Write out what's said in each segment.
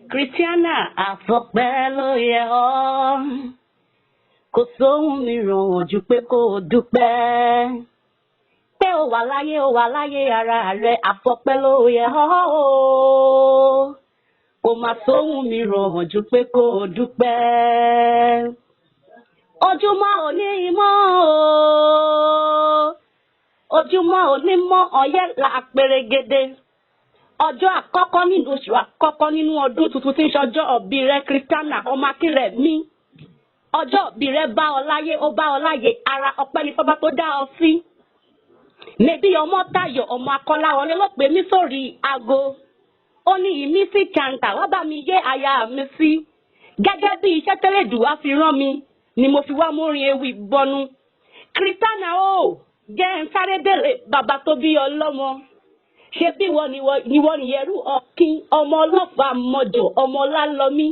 Christiana, àfọpẹ́ ló yẹ ọ́. Kò sóhun mìíràn ju pé kó o dúpẹ́. Pé o wà láyé ara rẹ, àfọpẹ́ ló yẹ ọ́ o. Kò má sóhun mìíràn ju pé kó o dúpẹ́. Ojúmọ́ òní mọ́ o. Ojúmọ́ òní mọ́, ọyẹ́ là pérégedé. Ọjọ́ àkọ́kọ́ nínú oṣù àkọ́kọ́ nínú ọdún tuntun tí ń ṣọjọ́ òbí rẹ, Christiana ọmọ Akínrẹ̀mí. Ọjọ́ òbí rẹ bá ọ láyé, ó bá ọ láyé ara, ọpẹ́ ní fọba tó dá ọ sí. Mẹbí ọmọ Táyọ̀ ọmọ Akọ́láwọlé ló pè mí sórí aago. Ó ní ìmísí kàǹtà wá bá mi yé aya mi sí. Gẹ́gẹ́ bí iṣẹ́ tẹ́lẹ̀dùwá fi rán mi ni mo fi wá mórin ewì bọnu. Christiana o, jẹ́ ń sáré délé bàbá tó bí ọlọ́mọ. Ṣé bí wọ́n ni wọ́n nìyẹrú ọ̀kín, ọmọ ọlọ́fà mọ̀jọ, ọmọ ọlálọ́mí,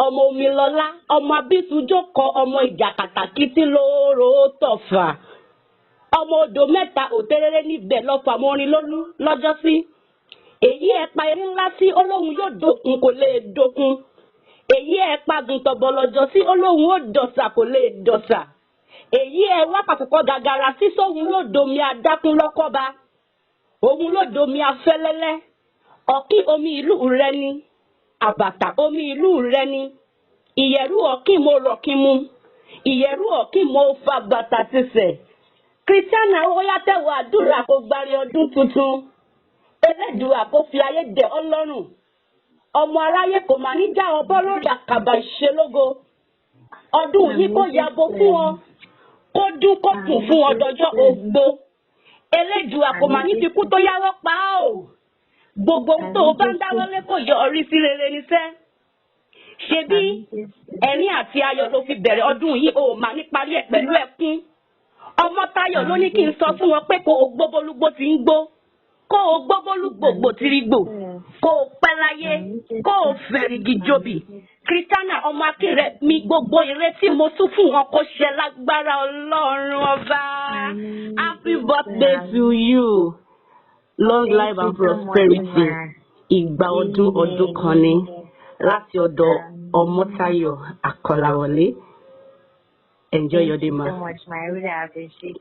ọmọ omilọ́lá, ọmọ abísújókọ, ọmọ ìjà kàtàkìtì lóòrò tọ̀fà, ọmọ odò mẹ́ta òtéréré níbẹ̀ lọ́fà mọ́rin lólú lọ́jọ́sí. Èyí ẹ̀ pa erin ńlá sí olóhùn yóò dókun, kò lè dókun. Èyí ẹ̀ pa gùntọ̀bọ̀ lọ́jọ́ sí olóhùn ó dọ̀sà, kò lè dọ̀sà. Èyí ẹ̀ wá pàkókò gàgàrà sí sóhun ló domi adákún lọ́kọ́ba, òun ló domi afẹ́lẹ́lẹ́. Ọ̀kín omi ìlú rẹ ni, àbàtà omi ìlú rẹ ni, ìyẹ̀rú ọ̀kín mo rọ̀kín mu, ìyẹ̀rú ọ̀kín mo fa bàtà tisẹ̀. Christiana, ó yá, tẹ̀wọ̀ àdúrà kó gbárí ọdún tuntun. Elédùà kó fi ayé dẹ̀ ọ́ lọ́rùn. Ọmọ aráyé kò máa ní já ọ bọ́ lórí àkàbà ìṣelógo. Ọdún yìí kó yabo fún ọ, kó dún kó kùn fún ọ dọjọ́ ogbó. Elédùà kò máa ní fi kú tó yáwọ́ pa á o. Gbogbo ohun tó o bá ń dáwọ́lé kò yọrí sí rere níṣẹ́. Ṣebí ẹ̀rín àti ayọ̀ ló fi bẹ̀rẹ̀ ọdún yìí, o máa ní parí ẹ̀ pẹ̀lú ẹkún. Ọmọtáyọ̀ ló ní kí n sọ fún wọn pé kó o gbó bólúgbó ti ń gbó, kó o gbó bólúgbògbò ti rí gbò, kó o pẹ́ láyé, kó o fẹ̀rìgì jòbì. Christiana ọmọ Akínrẹ̀mí, gbogbo ìrètí mo tún fún wọn kó ṣe lágbára Ọlọ́run ọba. Happy birthday to you, long life and prosperity. Ìgbà ọdún ọdún kan ni láti ọ̀dọ̀ Ọmọ́táyọ̀ Akọ́láwọlé. Enjoy your Thank day, you ma. so much, ma. I really appreciate.